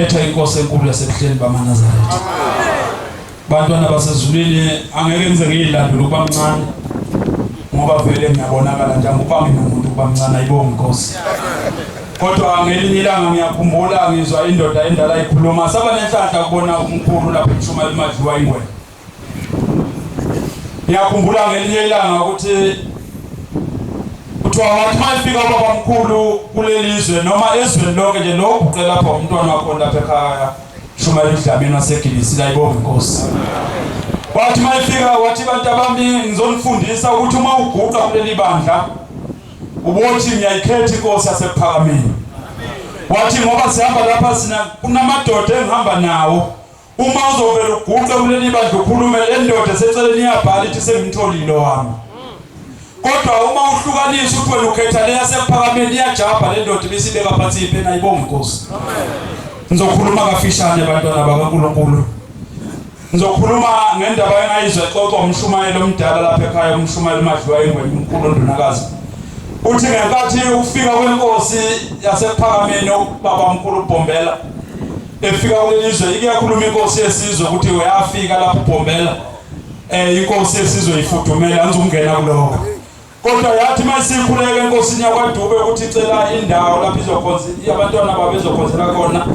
Ngiyayikhetha inkosi enkulu yasebuhleni bamaNazaretha. Bantwana basezulwini angeke ngize ngiyilandule ukuba mncane ngoba vele ngiyabonakala nje angubambi nomuntu ukuba mncane ayibonge inkosi. Kodwa ngelinye ilanga ngiyakhumbula ngizwa indoda endala ikhuluma saba nenhlanhla ukubona umkhulu lapho emshumayela umadliwa ingwenya. Ngiyakhumbula ngelinye ilanga ukuthi kuthiwa wathi uma efika ubabamkhulu kuleli zwe noma ezweni lonke nje lo guqe lapha umntwana wakho lapha ekhaya shumayela udlamini wasegilisi layibonga inkosi wathi uma efika wathi bantu abami ngizonifundisa ukuthi uma uguqa kuleli bandla ubothi ngiyayikhetha inkosi yasekuphakameni wathi ngoba sihamba lapha sina kunamadoda engihamba nawo Uma uzovela uguqe kuleli bandla ukhulume le ndoda eseceleni iyabhala ithi sengimtholile wami. Kodwa uma uhlukanisa uthi wena ukhetha le yasekuphakameni iyajabha le ndoda ibisibeka phansi ipena ayibonge inkosi. Ngizokhuluma kafishane bantwana bakaNkulunkulu. Ngizokhuluma ngendaba engayizwa exoxwa umshumayeli omdala lapha ekhaya umshumayeli uMadliwa ingwe umkhulu ondunakazi. Uthi ngenkathi ukufika kwenkosi yasekuphakameni ubaba mkhulu uBhombela efika kuleli zwe ike yakhuluma inkosi yesizwe ukuthi uyafika lapho ubhombela eh inkosi yesizwe ifudumele anizungena kuloko kodwa yathi masikhuleke enkosini yakwaDube ukuthi icela indawo lapho izokhonza abantwana babezokhonzela khona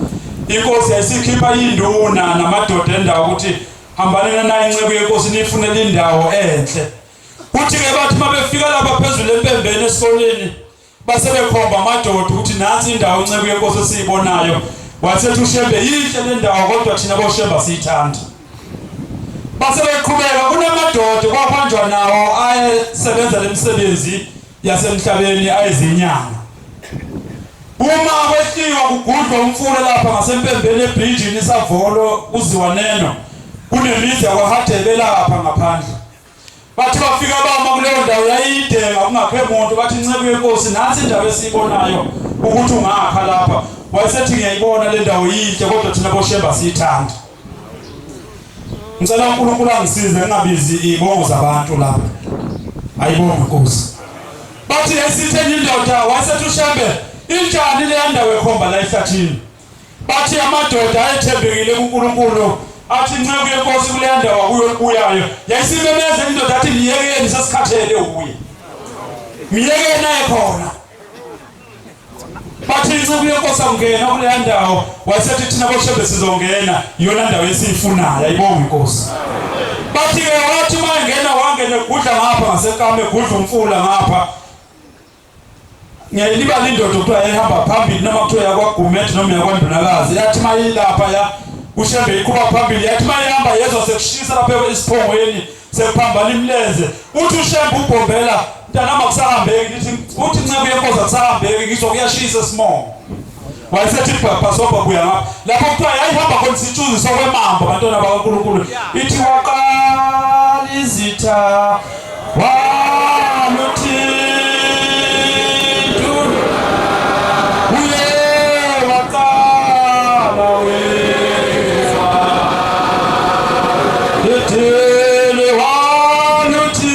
inkosi yayisikhipha induna namadoda endawo ukuthi hambani nayo inceku yenkosi niyifunele indawo enhle kuthi ke bathi mabefika lapha phezulu empembeni esikoleni Base bekhomba amadoda ukuthi nansi indawo inceku yenkosi esiyibonayo. Wasethi uShembe yinhle le ndawo kodwa thina boShembe asiyithandi. Base beqhubeka kunamadoda kwahanjwa nawo ayesebenza lemisebenzi yasemhlabeni ayezinyanga. Uma kwehliwa kugudlwa umfula lapha ngasempembeni ebridgini isavolo kuziwa neno kunemizi yakwaHadebe lapha ngaphandle. Bathi bafika bama kuleyo ndawo yayiyidenga kungakhe muntu bathi inceku yenkosi nansi indaba esiyibonayo ukuthi ungakha lapha wayesethi ngiyayibona le ndawo yinhle kodwa thina boshemba siyithanda ngicela uNkulunkulu angisize ngingabizi izibongo zabantu lapha ayibonge inkosi bathi yayisithe enye indoda wayesethi ushembe injani leya ndawo ekhomba la ehlathini Bathi amadoda ayethembekile kuNkulunkulu athi inceku yenkosi kuleya ndawo akuyobuyayo yayisimemeza indoda athi miyekeni sesikhathele uye miyekeni aye khona bathi inceku yenkosi angena kuleya ndawo wayesethi thina boshembe sizongena iyona ndawo esiyifunayo ayibonge inkosi bathi-ke wathi uma engena wangena egudla ngapha ngasekame egudla umfula ngapha Ngiyayilibala indoda kuthiwa yayihamba phambili noma kuthiwa yakwaGumede noma yakwaNdunakazi yathi uma ilapha ya uShembe iqhuba phambili yathi uma ihamba yezwa sekushisa lapha esiphongweni sekuphambana imilenze uthi uShembe ubhombela mntanami akusahambeki ngithi uthi nceku yenkosi akusahambeki ngizwa kuyashisa esimongo wayesethi bhasobha buya ngapha lapho kuthiwa yayihamba khona isitshuzi sokwemamba abantwana bakaNkulunkulu ithi waqala izitha Waluthintu uye waqala wezwa ithini waluthinta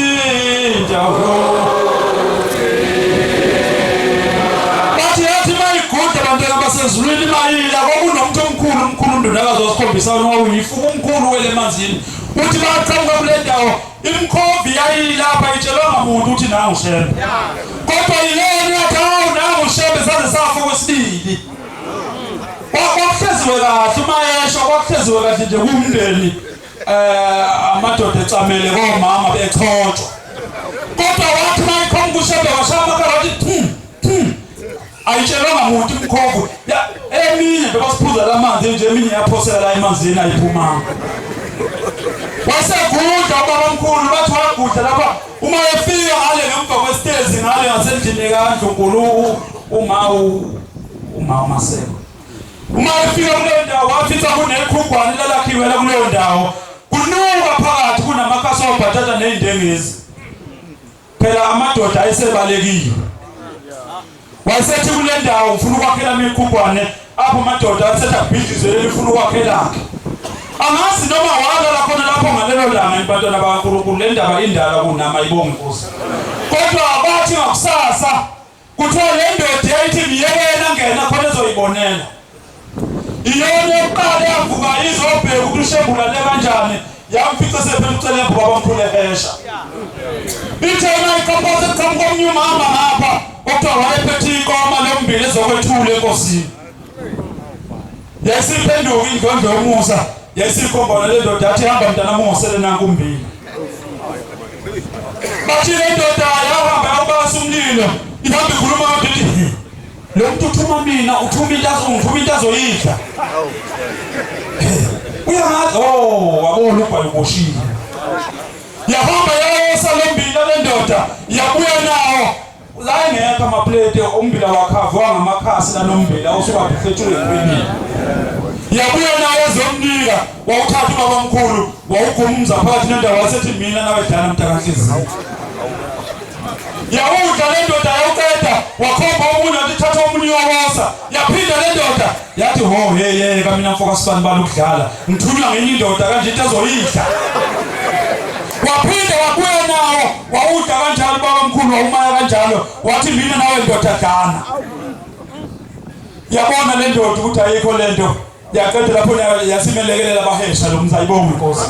bathi yathi mayiguda abantwana basezulwini mayila kwakunomuntu omkhulu umkhulu undunakazi wasikhombisa wawuyifuka umkhulu wele emanzini uthi baqhamuka kule ndawo Imkhovi yayilapha itshelwanga muntu ukuthi nangu Shembe. Kodwa yilena yathi hawu nangu Shembe saze safa kwesibili. Kwakuhleziwe kahle uma esho kwakuhleziwe kahle nje kumndeni eh amadoda ecamele komama bechotshwa. Kodwa wathi mayikhomba uShembe washaya amakhala wathi thum thum ayitshelwanga muntu imkhovu ya eminye njengoba siphuza lamanzi nje eminye yaphosela la emanzini ayiphumanga wasegudla ubaba omkhulu bathi wagudla lapha uma efika ngale ngemva kwesitezi ngale ngasendlini kandlunkulu uma uma umaseko uma efika kuleyo ndawo wafica kunekhugwane lalakhiwe la kuleyo ndawo kunuka phakathi kunamakhasi obhatata ney'ndengezi Phela amadoda ayesebalekile. Wayesethi kule ndawo ngifuna ukwakhela imikhubwane apho amadoda ayesethi abhidlizwe leli ufuna ukwakhelakhe. Angazi noma walala khona lapho ngalelo langa impantwana bakaNkulunkulu le ndaba indala kunama ibonge inkosi. Kodwa bathi ngakusasa kuthiwa le ndoda yayithi miyekena ngena khona ezoyibonela. Iyona yokuqala yavuka izobheka ukuthi ushembulale kanjani, yamfica sephethe ucelembu babamkhulu ehesha. Ithe uma iqaphosa kuqhamuka omunye umama ngapha okuthiwa wayephethe ikoma lombili ezokwethula enkosini. Yayisiphenduka indlondlo yomusa, yayisikhomba le ndoda yathi hamba mntana mungosele nanku umbili. Bathi le ndoda yahamba yawubasa umlilo, ihamba ikhuluma kodwa ithi lo muntu uthuma mina, uthuma into azongithuma into azoyidla. Uyangazi, oh wabona ubhayi uboshiwe. Yahamba yayosa lo mbila le ndoda, yabuya nawo. La engekho amapleti umbila wakhavwa ngamakhasi lanombila osuka uhletshuwe ekhwinini. Yabuya naye ezomnika wawuthatha ubabamkhulu wawugumza phakathi nendawo wasethi mina nawe dlana mntakanhliziyo. Yawudla le ndoda yawuqeda wakhomba omunye wathi thatha omunye uyowosa. Yaphinda le ndoda yathi ho hey hey kamina mfoka sibani bani ukudlala ngithunywa ngenye indoda kanje into ezoyidla. Waphinde wabuya nawo wawudla kanjalo baba mkhulu wawumaya kanjalo wathi mina nawe ndoda dlana. Yabona le ndoda ukuthi ayikho le nto yaqeda lapho yasimelekelela bahesha lo mzayibonga inkosi.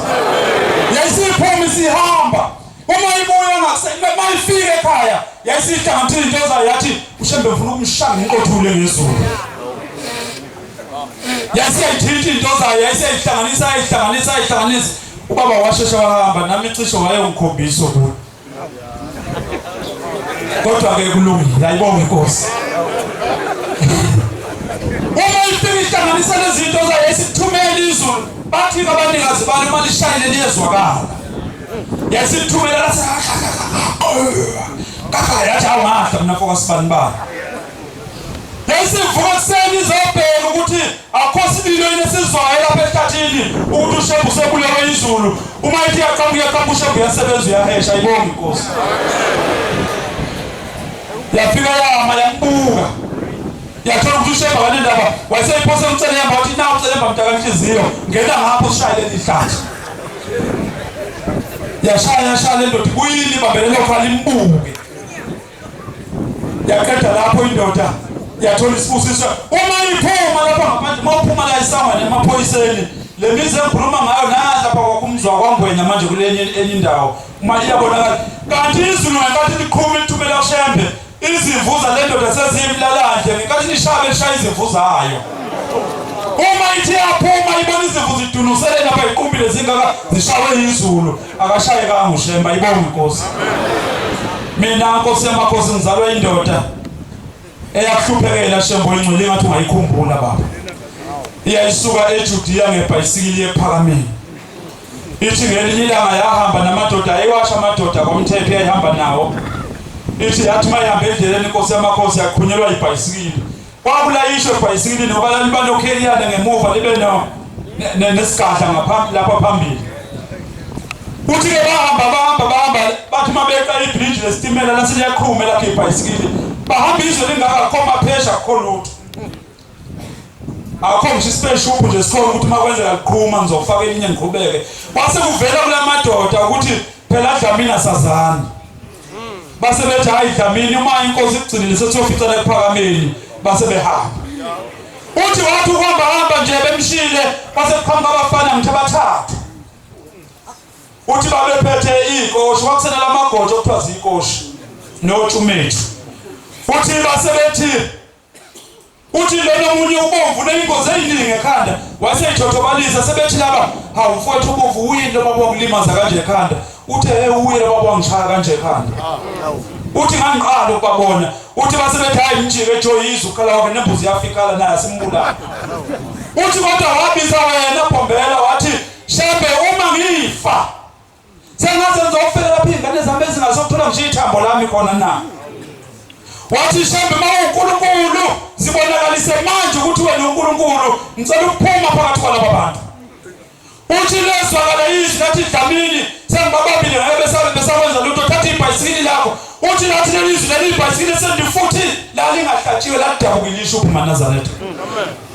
Yayisiphuma isihamba uma ibuya ngakuseni uma ifika ekhaya yayisihlanganisile into zayo yathi ushembe ngifuna ukumshaya ngiqothule ngezulu. Yayisiyayithinta into zayo yayisiyayihlanganisa yayihlanganisa yayihlanganisa. Ubaba washesha wahamba nami cishe wayengikhombisa ukuthi kodwa ke kulungile ayibonge inkosi. Uma ifika ihlanganisa lezinto zayo yayisithumela izulu bathi abanikazi balo uma lishayile liyezwakala. Yayisithumela lathi kaka yathi awungadla mina mfoka sibani bani. Yayisivuka ekuseni izobheka ukuthi akukho sililo yini esizwayo lapha ehlathini ukuthi uShembe usebulewe izulu. Uma ithi iyaqhamuka iyaqhamuka uShembe uyasebenza uyahesha ayibonge inkosi. Yafika yama yambuka. Yathola ukuthi uShembe akanendaba wayeseyiphosela uCelemba wathi na uCelemba mntakanhliziyo ngena ngapho sishaye leli hlathi. Yashaya yashaya le ndoda ibuyile ibambelele okhala imbuke. Yaqeda lapho indoda yathola isibusiso. Uma iphuma lapha ngaphandle, uma uphuma la esangweni emaphoyiseni, le mizi engikhuluma ngayo nazi lapha kwakumzwa kwaNgwenya manje kulenye enye indawo. Uma iyabonakala kanti izulu ngenkathi liqhuma lithumela kuShembe, izimvu zale ndoda seziyimlalandle ngenkathi lishaya belishaya izimvu zayo. Uma ithi yaphuma ibona izimvu zidunusele lapha iqumbile zingaka zishawe izulu. Akashayekanga uShembe ayibonge inkosi. Mina nkosi yamakhosi ngizalwa indoda eyakuhluphekela Shembe oyingcwele ngathi ungayikhumbula baba. Iyayisuka eJudiya ngebhayisikili yephakameni. Ithi ngelinye ilanga yahamba namadoda ayiwasha amadoda kwamthephi yayihamba nawo. Ithi yathi mayihamba endleleni inkosi yamakhosi yaqhunyelwa ibhayisikili. Kwakulayishwe ebhayisikilini ngoba laliba nokheliyane ngemuva libe no nesigadla ngaphambi lapha phambili. Uthi-ke bahamba bahamba bahamba bathi uma beqa ibhriji lesitimela lase liyaqhuma elakhe ibhayisikili. Bahamba izwe lingaka akukho maphesha akukho lutho. Akukho ngisho isipeshuphu nje sikhona ukuthi uma kwenzeka liqhuma ngizofaka elinye ngiqhubeke. Kwase kuvela kula madoda ukuthi phela Dlamini asazani. Base bethi hayi Dlamini uma inkosi ikugcinile sesiyoficela ekuphakameni base behamba. Uthi wathi ukuhamba hamba nje bemshile base kuqhamuka abafana ngithi abathathu. Uthi babephethe iy'koshi kwakusena lamagotsho okuthiwa ziy'koshi notshumethu. Uthi base bethi Uthi lona omunye ubomvu uneyingozi eziningi ekhanda waseyithothobalisa sebethi laba hawu mfowethu ubomvu uyini lo baba wakulimaza kanje ekhanda uthe hey uye lo baba wangishaya kanje ekhanda uthi ngangiqala ukubabona uthi base bethi hayi mjike ejoyiza ukhala wakhe nembuzi yafikala naye simbulala uthi kodwa wabiza wena Bhombela wathi Shembe uma ngifa Sengaze ngizofela lapha iy'ngane zami ezingazokuthola ngisho ithambo lami khona na. Wathi Shembe uma uNkulunkulu zibonakalise manje ukuthi wena uNkulunkulu ngicela ukuphuma phakathi kwalaba bantu. Uthi lezwakala izwi lathi Dlamini sengibabambile ngeke besabe besakwenza lutho thatha ibhayisikili lakho. Uthi lathi leli izwi leli ibhayisikili sendifuthi lalingahlatshiwe ladabukile ishubhu maNazaretha.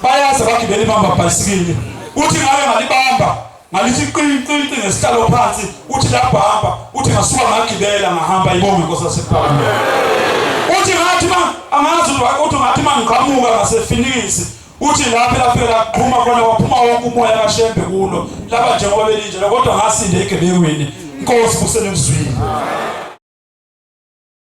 Bayazi abagibeli bamba ibhayisikili. Uthi ngake ngalibamba ngalithi qi qi qi ngesihlalo phansi uthi labhamba uthi ngasuka ngagibela ngahamba ibonge inkosi yasephakameni uthi ngathi ma angazi uthi ngathi ma ngiqhamuka ngasefinikisi. Uthi lapho lafike laqhuma khona waphuma wonke umoya kaShembe kulo laba njengoba belinje kodwa ngasinda egebengwini. Nkosi kusenemzwini.